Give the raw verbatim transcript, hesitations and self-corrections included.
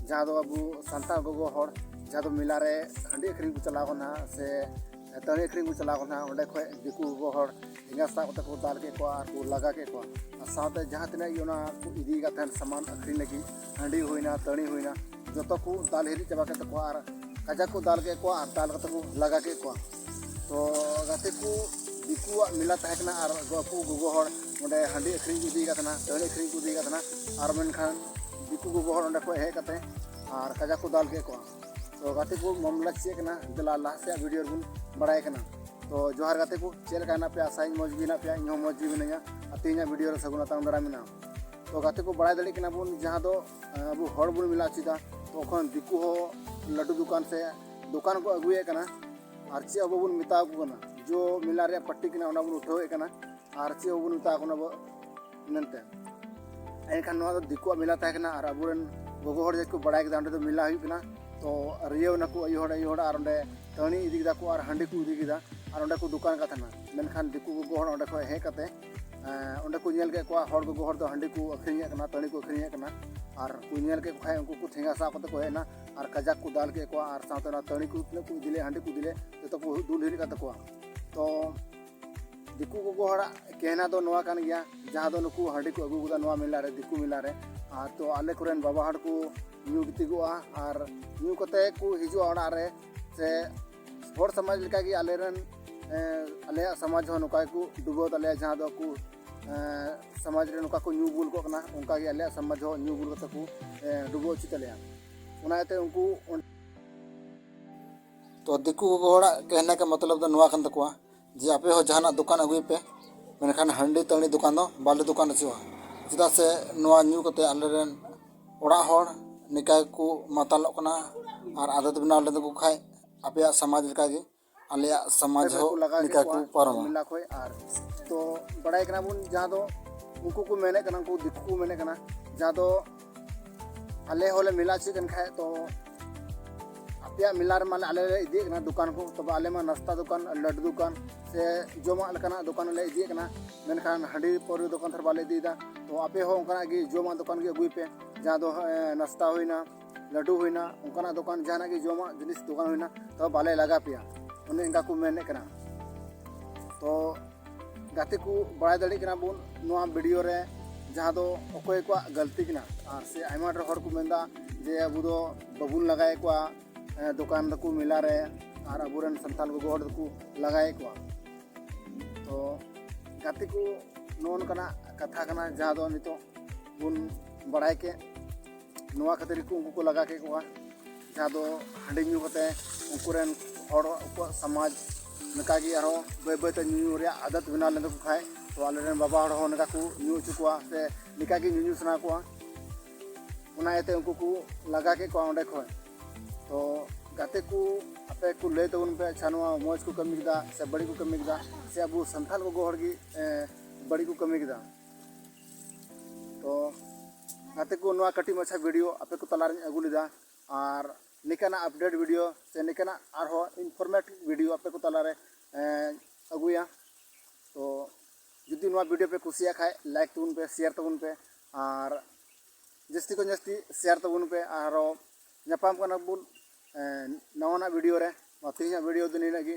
ᱡᱟᱦᱟᱸ ᱫᱚ ᱟᱵᱚ ᱥᱟᱱᱛᱟᱲ ᱜᱚᱜᱚ ᱦᱚᱲ ᱡᱟᱦᱟᱸ ᱫᱚ ᱢᱮᱞᱟ ᱨᱮ ᱦᱟᱺᱰᱤ ᱟᱹᱠᱷᱨᱤᱧ ᱠᱚ ᱪᱟᱞᱟᱣ ᱠᱟᱱᱟ ᱥᱮ ᱛᱟᱹᱲᱤ ᱟᱹᱠᱷᱨᱤᱧ ᱠᱚ ᱪᱟᱞᱟᱣ ᱠᱟᱱᱟ, ᱚᱸᱰᱮ ᱠᱷᱚᱱ ᱫᱤᱠᱩ ᱜᱚᱜᱚ ᱦᱚᱲ ᱴᱷᱮᱸᱜᱟ ᱥᱟᱵ ᱠᱟᱛᱮ ᱠᱚ ᱫᱟᱞ ᱠᱮᱫ ᱠᱚᱣᱟ ᱟᱨ ᱠᱚ ᱞᱟᱜᱟ ᱠᱮᱫ ᱠᱚᱣᱟ᱾ ᱟᱨ ᱥᱟᱶᱛᱮ ᱡᱟᱦᱟᱸ ᱛᱤᱱᱟᱹᱜ ᱜᱮ ᱚᱱᱟ ᱠᱚ ᱤᱫᱤ ᱠᱟᱛᱮ ᱥᱟᱢᱟᱱ ᱟᱹᱠᱷᱨᱤᱧ ᱞᱟᱹᱜᱤᱫ, ᱦᱟᱺᱰᱤ ᱦᱩᱭᱱᱟ, ᱛᱟᱹᱲᱤ ᱦᱩᱭᱱᱟ, ᱡᱚᱛᱚ ᱠᱚ ᱫᱟᱞ ᱦᱤᱨᱤᱡ ᱪᱟᱵᱟ ᱠᱮᱫ ᱛᱟᱠᱚᱣᱟ ᱟᱨ ᱠᱟᱡᱟᱠ ᱠᱚ ᱫᱟᱞ ᱠᱮᱫ ᱠᱚᱣᱟ ᱟᱨ ᱫᱟᱞ ᱠᱟᱛᱮ ᱠᱚ ᱞᱟᱜᱟ ᱠᱮᱫ ᱠᱚᱣᱟ᱾ ᱛᱚ ᱜᱟᱛᱮ ᱠᱚ, ᱫᱤᱠᱩᱣᱟᱜ ᱢᱮᱞᱟ ᱛᱟᱦᱮᱸ ᱠᱟᱱᱟ ᱟᱨ ᱟᱠᱚ ᱜᱚᱜᱚ ᱦᱚᱲ ᱚᱸᱰᱮ ᱦᱟᱺᱰᱤ ᱟᱹᱠᱷᱨᱤᱧ ᱠᱚ ᱤᱫᱤᱭᱮᱫ ᱠᱟᱱ ᱛᱟᱦᱮᱱᱟ, ᱛᱟᱹᱲᱤ ᱟᱹᱠᱷᱨᱤᱧ ᱠᱚ ᱤᱫᱤᱭᱮᱫ ᱠᱟᱱ ᱛᱟᱦᱮᱱᱟ, ᱟᱨ ᱢᱮᱱᱠᱷᱟᱱ ᱫᱤᱠᱩ ᱜᱚᱜᱚ ᱦᱚᱲ ᱚᱸᱰᱮ ᱠᱷᱚᱱ ᱦᱮᱡ ᱠᱟᱛᱮ ᱟᱨ ᱠᱟᱡᱟᱠ ᱠᱚ ᱫᱟᱞ ᱠᱮᱫ ᱠᱚᱣᱟ᱾ ᱛᱚ ᱜᱟᱛᱮ ᱠᱚ, ᱢᱟᱢᱞᱟ ᱪᱮᱫ ᱠᱟᱱᱟ, ᱫᱮᱞᱟ ᱞᱟᱦᱟ ᱥᱮᱫ ᱵᱷᱤᱰᱤᱭᱳ ᱨᱮᱵᱚᱱ ᱵᱟᱲᱟᱭ ᱠᱟᱱᱟ᱾ ᱛᱚ ᱡᱚᱦᱟᱨ ᱜᱟᱛᱮ ᱠᱚ, ᱪᱮᱫ ᱞᱮᱠᱟ ᱦᱮᱱᱟᱜ ᱯᱮᱭᱟ? ᱟᱥᱟᱧ ᱢᱚᱡᱽ ᱜᱮ ᱦᱮᱱᱟᱜ ᱯᱮᱭᱟ, ᱤᱧ ᱦᱚᱸ ᱢᱚᱡᱽ ᱜᱮ ᱢᱤᱱᱟᱹᱧᱟ᱾ ᱟᱨ ᱛᱮᱦᱮᱧᱟᱜ ᱵᱷᱤᱰᱤᱭᱳ ᱨᱮ ᱥᱟᱹᱜᱩᱱ ᱟᱛᱟᱝ ᱫᱟᱨᱟᱢ ᱢᱮᱱᱟᱜᱼᱟ᱾ ᱛᱚ ᱜᱟᱛᱮ ᱠᱚ, ᱵᱟᱲᱟᱭ ᱫᱟᱲᱮᱭᱟᱜ ᱠᱟᱱᱟ ᱵᱚᱱ, ᱡᱟᱦᱟᱸ ᱫᱚ ᱟᱵᱚ ᱦᱚᱲ ᱵᱚᱱ ᱢᱮᱞᱟ ᱦᱚᱪᱚᱭᱮᱫᱟ, ᱛᱚᱠᱷᱚᱱ ᱫᱤᱠᱩ ᱦᱚᱸ ᱞᱟᱹᱰᱩ ᱫᱚᱠᱟᱱ ᱥᱮ ᱫᱚᱠᱟᱱ ᱠᱚ ᱟᱹᱜᱩᱭᱮᱫ ᱠᱟᱱᱟ᱾ ᱟᱨ ᱪᱮᱫ ᱦᱚᱸ ᱵᱟᱵᱚᱱ ᱢᱮᱛᱟ ᱟᱠᱚ ᱠᱟᱱᱟ, ᱡᱚ ᱢᱮᱞᱟ ᱨᱮᱭᱟᱜ ᱯᱟᱹᱴᱤ ᱠᱟᱱᱟ, ᱚᱱᱟ ᱵᱚᱱ ᱩᱴᱷᱟᱹᱣᱮᱫ ᱠᱟᱱᱟ᱾ ᱟᱨ ᱪᱮᱫ ᱦᱚᱸ ᱵᱟᱵᱚᱱ ᱢᱮᱛᱟ ᱟᱠᱚ ᱠᱟᱱᱟ ᱵᱚ ᱢᱮᱱᱛᱮ᱾ ᱮᱱᱠᱷᱟᱱ ᱱᱚᱣᱟ ᱫᱚ ᱫᱤᱠᱩᱣᱟᱜ ᱢᱮᱞᱟ ᱛᱟᱦᱮᱸ ᱠᱟᱱᱟ ᱟᱨ ᱟᱵᱚᱨᱮᱱ ᱜᱚᱜᱚ ᱦᱚᱲ ᱡᱟᱦᱟᱸᱭ ᱠᱚ ᱵᱟᱲᱟᱭ ᱠᱮᱫᱟ ᱚᱸᱰᱮ ᱫᱚ ᱢᱮᱞᱟ ᱦᱩᱭᱩᱜ ᱠᱟᱱᱟ᱾ ᱛᱚ ᱨᱤᱭᱟᱹᱣ ᱱᱟᱠᱚ ᱟᱭᱳ ᱦᱚᱲ, ᱟᱭᱳ ᱦᱚᱲ, ᱟᱨ ᱚᱸᱰᱮ ᱛᱟᱹᱲᱤ ᱤᱫᱤ ᱠᱮᱫᱟ ᱠᱚ ᱟᱨ ᱦᱟᱺᱰᱤ ᱠᱚ ᱤᱫᱤ ᱠᱮᱫᱟ ᱟᱨ ᱚᱸᱰᱮ ᱠᱚ ᱫᱚᱠᱟᱱ ᱠᱟᱫ ᱛᱟᱦᱮᱱᱟ᱾ ᱢᱮᱱᱠᱷᱟᱱ ᱫᱤᱠᱩ ᱜᱚᱜᱚ ᱦᱚᱲ ᱚᱸᱰᱮ ᱠᱷᱚᱱ ᱦᱮᱡ ᱠᱟᱛᱮ, ᱚᱸᱰᱮ ᱠᱚ ᱧᱮᱞ ᱠᱮᱫ ᱠᱚᱣᱟ ᱦᱚᱲ ᱜᱚᱜᱚ ᱦᱚᱲ ᱫᱚ ᱦᱟᱺᱰᱤ ᱠᱚ ᱟᱹᱠᱷᱨᱤᱧᱮᱫ ᱠᱟᱱᱟ, ᱛᱟᱹᱲᱤ ᱠᱚ ᱟᱹᱠᱷᱨᱤᱧᱮᱫ ᱠᱟᱱᱟ᱾ ᱟᱨ ᱠᱚ ᱧᱮᱞ ᱠᱮᱫ ᱠᱚ ᱠᱷᱟᱡ ᱩᱱᱠᱩ ᱠᱚ ᱴᱷᱮᱸᱜᱟ ᱥᱟᱵ ᱠᱟᱛᱮ ᱠᱚ ᱦᱮᱡ ᱮᱱᱟ ᱟᱨ ᱠᱟᱡᱟᱠ ᱠᱚ ᱫᱟᱞ ᱠᱮᱫ ᱠᱚᱣᱟ᱾ ᱟᱨ ᱥᱟᱶᱛᱮ ᱚᱱᱟ ᱛᱟᱹᱲᱤ ᱠᱚ ᱛᱤᱱᱟᱹᱜ ᱠᱚ ᱤᱫᱤ ᱞᱮᱫ, ᱦᱟᱺᱰᱤ ᱠᱚ ᱤᱫᱤ ᱞᱮᱫ, ᱡᱚᱛᱚ ᱠᱚ ᱫᱩᱞ ᱦᱤᱨᱤᱡ ᱠᱟᱫ ᱛᱟᱠᱚᱣᱟ᱾ ᱛᱚ ᱫᱤᱠᱩ ᱜᱚᱜᱚ ᱦᱚᱲᱟᱜ ᱠᱮᱦᱱᱟ ᱫᱚ ᱱᱚᱣᱟ ᱠᱟᱱ ᱜᱮᱭᱟ, ᱡᱟᱦᱟᱸ ᱫᱚ ᱱᱩᱠᱩ ᱦᱟᱺᱰᱤ ᱠᱚ ᱟᱹᱜᱩ ᱠᱟᱫᱟ ᱱᱚᱣᱟ ᱢᱮᱞᱟ ᱨᱮ, ᱫᱤᱠᱩ ᱢᱮᱞᱟ ᱨᱮ, ᱟᱨ ᱛᱚ ᱟᱞᱮ ᱠᱚᱨᱮᱱ ᱵᱟᱵᱟ ᱦᱚᱲ ᱠᱚ ᱧᱩ ᱜᱤᱛᱤᱡᱚᱜᱼᱟ ᱟᱨ ᱧᱩ ᱠᱟᱛᱮ ᱠᱚ ᱦᱤᱡᱩᱜᱼᱟ ᱚᱲᱟᱜ ᱨᱮ᱾ ᱥᱮ ᱦᱚᱲ ᱥᱚᱢᱟᱡᱽ ᱞᱮᱠᱟᱜᱮ ᱟᱞᱮᱨᱮᱱ, ᱮ, ᱟᱞᱮᱭᱟᱜ ᱥᱚᱢᱟᱡᱽ ᱦᱚᱸ ᱱᱚᱝᱠᱟ ᱜᱮᱠᱚ ᱰᱩᱵᱟᱹᱣ ᱛᱟᱞᱮᱭᱟ, ᱡᱟᱦᱟᱸ ᱫᱚ ᱠᱚ, ᱮ, ᱥᱚᱢᱟᱡᱽ ᱨᱮ ᱱᱚᱝᱠᱟ ᱠᱚ ᱧᱩ ᱵᱩᱞ ᱠᱚᱜ ᱠᱟᱱᱟ, ᱚᱱᱠᱟᱜᱮ ᱟᱞᱮᱭᱟᱜ ᱥᱚᱢᱟᱡᱽ ᱦᱚᱸ ᱧᱩ ᱵᱩᱞ ᱠᱟᱛᱮ ᱠᱚ, ᱮ, ᱰᱩᱵᱟᱹᱣ ᱦᱚᱪᱚ ᱛᱟᱞᱮᱭᱟ᱾ ᱚᱱᱟ ᱤᱭᱟᱹᱛᱮ ᱩᱱᱠᱩ ᱚᱸᱰᱮ ᱛᱚ ᱫᱤᱠᱩ ᱜᱚᱜᱚ ᱦᱚᱲᱟᱜ ᱠᱮᱦᱱᱟ ᱠᱟ ᱢᱚᱛᱞᱚᱵ ᱫᱚ ᱱᱚᱣᱟ ᱠᱟᱱ ᱛᱟᱠᱚᱣᱟ ᱡᱮ ᱟᱯᱮ ᱦᱚᱸ ᱡᱟᱦᱟᱱᱟᱜ ᱫᱚᱠᱟᱱ ᱟᱹᱜᱩᱭ ᱯᱮ, ᱢᱮᱱᱠᱷᱟᱱ ᱦᱟᱺᱰᱤ ᱛᱟᱹᱲᱤ ᱫᱚᱠᱟᱱ ᱫᱚ ᱵᱟᱞᱮ ᱫᱚᱠᱟᱱ ᱦᱚᱪᱚᱣᱟᱜᱼᱟ᱾ ᱪᱮᱫᱟᱜ ᱥᱮ ᱱᱚᱣᱟ ᱧᱩ ᱠᱟᱛᱮ ᱟᱞᱮᱨᱮᱱ ᱚᱲᱟᱜ ᱦᱚᱲ ᱱᱤᱠᱟ ᱜᱮᱠᱚ ᱢᱟᱛᱟᱞᱚᱜ ᱠᱟᱱᱟ, ᱟᱨ ᱟᱫᱚ ᱵᱮᱱᱟᱣ ᱞᱮᱱ ᱛᱟᱠᱚ ᱠᱷᱟᱡ ᱟᱯᱮᱭᱟᱜ ᱥᱚᱢᱟᱡᱽ ᱞᱮᱠᱟᱜᱮ ᱟᱞᱮᱭᱟᱜ ᱥᱚᱢᱟᱡᱽ ᱦᱚᱸ ᱞᱟᱜᱟᱣ ᱱᱤᱠᱟ ᱠᱮᱫ ᱠᱚ ᱠᱚᱣᱟ ᱯᱟᱨᱚᱢᱟ᱾ ᱢᱮᱞᱟ ᱠᱷᱚᱡ᱾ ᱟᱨ ᱛᱚ ᱵᱟᱲᱟᱭ ᱠᱟᱱᱟ ᱵᱚᱱ ᱡᱟᱦᱟᱸ ᱫᱚ ᱩᱱᱠᱩ ᱠᱚ ᱢᱮᱱᱮᱫ ᱠᱟᱱᱟ, ᱩᱱᱠᱩ ᱫᱤᱠᱩ ᱠᱚ ᱢᱮᱱᱮᱫ ᱠᱟᱱᱟ, ᱡᱟᱦᱟᱸ ᱫᱚ ᱟᱞᱮ ᱦᱚᱸᱞᱮ ᱢᱮᱞᱟ ᱦᱚᱪᱚᱭᱮᱫ ᱠᱟᱱ ᱠᱷᱟᱡ ᱛᱚ ᱟᱯᱮᱭᱟᱜ ᱢᱮᱞᱟ ᱨᱮᱢᱟ ᱟᱞᱮ ᱞᱮ ᱤᱫᱤᱭᱮᱫ ᱠᱟᱱᱟ ᱫᱚᱠᱟᱱ ᱠᱚ, ᱛᱚᱵᱮ ᱟᱞᱮ ᱢᱟ ᱱᱟᱥᱛᱟ ᱫᱚᱠᱟᱱ, ᱞᱟᱹᱰᱩ ᱫᱚᱠᱟᱱ ᱥᱮ ᱡᱚᱢᱟᱜ ᱞᱮᱠᱟᱱᱟᱜ ᱫᱚᱠᱟᱱ ᱞᱮ ᱤᱫᱤᱭᱮᱫ ᱠᱟᱱᱟ, ᱢᱮᱱᱠᱷᱟᱱ ᱦᱟᱺᱰᱤ ᱯᱟᱹᱣᱨᱟᱹ ᱫᱚᱠᱟᱱ ᱛᱷᱚᱨ ᱵᱟᱞᱮ ᱤᱫᱤᱭᱮᱫᱟ᱾ ᱛᱚ ᱟᱯᱮ ᱦᱚᱸ ᱚᱱᱠᱟᱱᱟᱜ ᱜᱮ ᱡᱚᱢᱟᱜ ᱫᱚᱠᱟᱱ ᱜᱮ ᱟᱹᱜᱩᱭ ᱯᱮ, ᱡᱟᱦᱟᱸ ᱫᱚ ᱱᱟᱥᱛᱟ ᱦᱩᱭᱱᱟ, ᱞᱟᱹᱰᱩ ᱦᱩᱭᱱᱟ, ᱚᱱᱠᱟᱱᱟᱜ ᱫᱚᱠᱟᱱ, ᱡᱟᱦᱟᱱᱟᱜ ᱜᱮ ᱡᱚᱢᱟᱜ ᱡᱤᱱᱤᱥ ᱫᱚᱠᱟᱱ ᱦᱩᱭᱱᱟ, ᱛᱚ ᱵᱟᱞᱮ ᱞᱟᱜᱟ ᱯᱮᱭᱟ, ᱚᱱᱮ ᱚᱱᱠᱟ ᱠᱚ ᱢᱮᱱᱮᱫ ᱠᱟᱱᱟ᱾ ᱛᱚ ᱜᱟᱛᱮ ᱠᱚ, ᱵᱟᱲᱟᱭ ᱫᱟᱲᱮᱭᱟᱜ ᱠᱟᱱᱟ ᱵᱚᱱ ᱱᱚᱣᱟ ᱵᱷᱤᱰᱤᱭᱳ ᱨᱮ ᱡᱟᱦᱟᱸ ᱫᱚ ᱚᱠᱚᱭ ᱠᱚᱣᱟᱜ ᱜᱟᱹᱞᱛᱤ ᱠᱟᱱᱟ, ᱟᱨ ᱥᱮ ᱟᱭᱢᱟ ᱰᱷᱮᱨ ᱦᱚᱲ ᱠᱚ ᱢᱮᱱᱫᱟ ᱡᱮ ᱟᱵᱚ ᱫᱚ ᱵᱟᱵᱚᱱ ᱞᱟᱜᱟᱭᱮᱫ ᱠᱚᱣᱟ ᱫᱚᱠᱟᱱ ᱫᱚᱠᱚ ᱢᱮᱞᱟ ᱨᱮ, ᱟᱨ ᱟᱵᱚᱨᱮᱱ ᱥᱟᱱᱛᱟᱲ ᱜᱚᱜᱚ ᱦᱚᱲ ᱫᱚᱠᱚ ᱞᱟᱜᱟᱭᱮᱫ ᱠᱚᱣᱟ᱾ ᱛᱚ ᱜᱟᱛᱮ ᱠᱚ, ᱱᱚᱜᱼᱚ ᱱᱚᱝᱠᱟᱱᱟᱜ ᱠᱟᱛᱷᱟ ᱠᱟᱱᱟ ᱡᱟᱦᱟᱸ ᱫᱚ ᱱᱤᱛᱚᱜ ᱵᱚᱱ ᱵᱟᱲᱟᱭ ᱠᱮᱫ᱾ ᱱᱚᱣᱟ ᱠᱷᱟᱹᱛᱤᱨ ᱜᱮᱠᱚ ᱩᱱᱠᱩ ᱠᱚ ᱞᱟᱜᱟ ᱠᱮᱫ ᱠᱚᱣᱟ, ᱡᱟᱦᱟᱸ ᱫᱚ ᱦᱟᱺᱰᱤ ᱧᱩ ᱠᱟᱛᱮ ᱩᱱᱠᱩ ᱨᱮᱱ ᱦᱚᱲ, ᱩᱱᱠᱩᱣᱟᱜ ᱥᱚᱢᱟᱡᱽ ᱱᱚᱝᱠᱟ ᱜᱮ ᱟᱨᱦᱚᱸ ᱵᱟᱹᱭ ᱵᱟᱹᱭ ᱛᱮ ᱧᱩ ᱧᱩ ᱨᱮᱭᱟᱜ ᱟᱫᱚᱛ ᱵᱮᱱᱟᱣ ᱞᱮᱱ ᱛᱟᱠᱚ ᱠᱷᱟᱡ, ᱛᱚ ᱟᱞᱮᱨᱮᱱ ᱵᱟᱵᱟ ᱦᱚᱲ ᱦᱚᱸ ᱱᱚᱝᱠᱟ ᱠᱚ ᱧᱩ ᱦᱚᱪᱚ ᱠᱚᱣᱟ ᱥᱮ ᱱᱚᱝᱠᱟ ᱜᱮ ᱧᱩ ᱧᱩ ᱥᱟᱱᱟ ᱠᱚᱣᱟ, ᱚᱱᱟ ᱤᱭᱟᱹᱛᱮ ᱩᱱᱠᱩ ᱠᱚ ᱞᱟᱜᱟ ᱠᱮᱫ ᱠᱚᱣᱟ ᱚᱸᱰᱮ ᱠᱷᱚᱱ᱾ ᱛᱚ ᱜᱟᱛᱮ ᱠᱚ, ᱟᱯᱮ ᱠᱚ ᱞᱟᱹᱭ ᱛᱟᱵᱚᱱ ᱯᱮ, ᱟᱪᱪᱷᱟ, ᱱᱚᱣᱟ ᱢᱚᱡᱽ ᱠᱚ ᱠᱟᱹᱢᱤ ᱠᱮᱫᱟ ᱥᱮ ᱵᱟᱹᱲᱤᱡ ᱠᱚ ᱠᱟᱹᱢᱤ ᱠᱮᱫᱟ, ᱥᱮ ᱟᱵᱚ ᱥᱟᱱᱛᱟᱲ ᱜᱚᱜᱚ ᱦᱚᱲ ᱜᱮ ᱵᱟᱹᱲᱤᱡ ᱠᱚ ᱠᱟᱹᱢᱤ ᱠᱮᱫᱟ? ᱛᱚ ᱜᱟᱛᱮ ᱠᱚ, ᱱᱚᱣᱟ ᱠᱟᱹᱴᱤᱡ ᱢᱟᱪᱷᱟ ᱵᱷᱤᱰᱤᱭᱳ ᱟᱯᱮ ᱠᱚ ᱛᱟᱞᱟᱨᱮᱧ ᱟᱹᱜᱩ ᱞᱮᱫᱟ, ᱟᱨ ᱱᱤᱠᱟᱱᱟᱜ ᱟᱯᱰᱮᱴ ᱵᱷᱤᱰᱤᱭᱳ ᱥᱮ ᱱᱤᱠᱟᱱᱟᱜ ᱟᱨᱦᱚᱸ ᱤᱱᱯᱷᱚᱨᱢᱮᱴᱤᱵᱷ ᱵᱷᱤᱰᱤᱭᱳ ᱟᱯᱮ ᱠᱚ ᱛᱟᱞᱟᱨᱮ ᱟᱹᱜᱩᱭᱟ᱾ ᱛᱚ ᱡᱩᱫᱤ ᱱᱚᱣᱟ ᱵᱷᱤᱰᱤᱭᱳ ᱯᱮ ᱠᱩᱥᱤᱭᱟᱜ ᱠᱷᱟᱡ, ᱞᱟᱭᱤᱠ ᱛᱟᱵᱚᱱ ᱯᱮ, ᱥᱮᱭᱟᱨ ᱛᱟᱵᱚᱱ ᱯᱮ, ᱟᱨ ᱡᱟᱹᱥᱛᱤ ᱠᱷᱚᱱ ᱡᱟᱹᱥᱛᱤ ᱥᱮᱭᱟᱨ ᱛᱟᱵᱚᱱ ᱯᱮ᱾ ᱟᱨᱦᱚᱸ ᱧᱟᱯᱟᱢ ᱠᱟᱱᱟ ᱵᱚᱱ ᱱᱟᱣᱟᱱᱟᱜ ᱵᱷᱤᱰᱤᱭᱳ ᱨᱮ᱾ ᱢᱟ ᱛᱮᱦᱮᱧᱟᱜ ᱵᱷᱤᱰᱤᱭᱳ ᱫᱚ ᱱᱤᱱᱟᱹᱜ ᱜᱮ᱾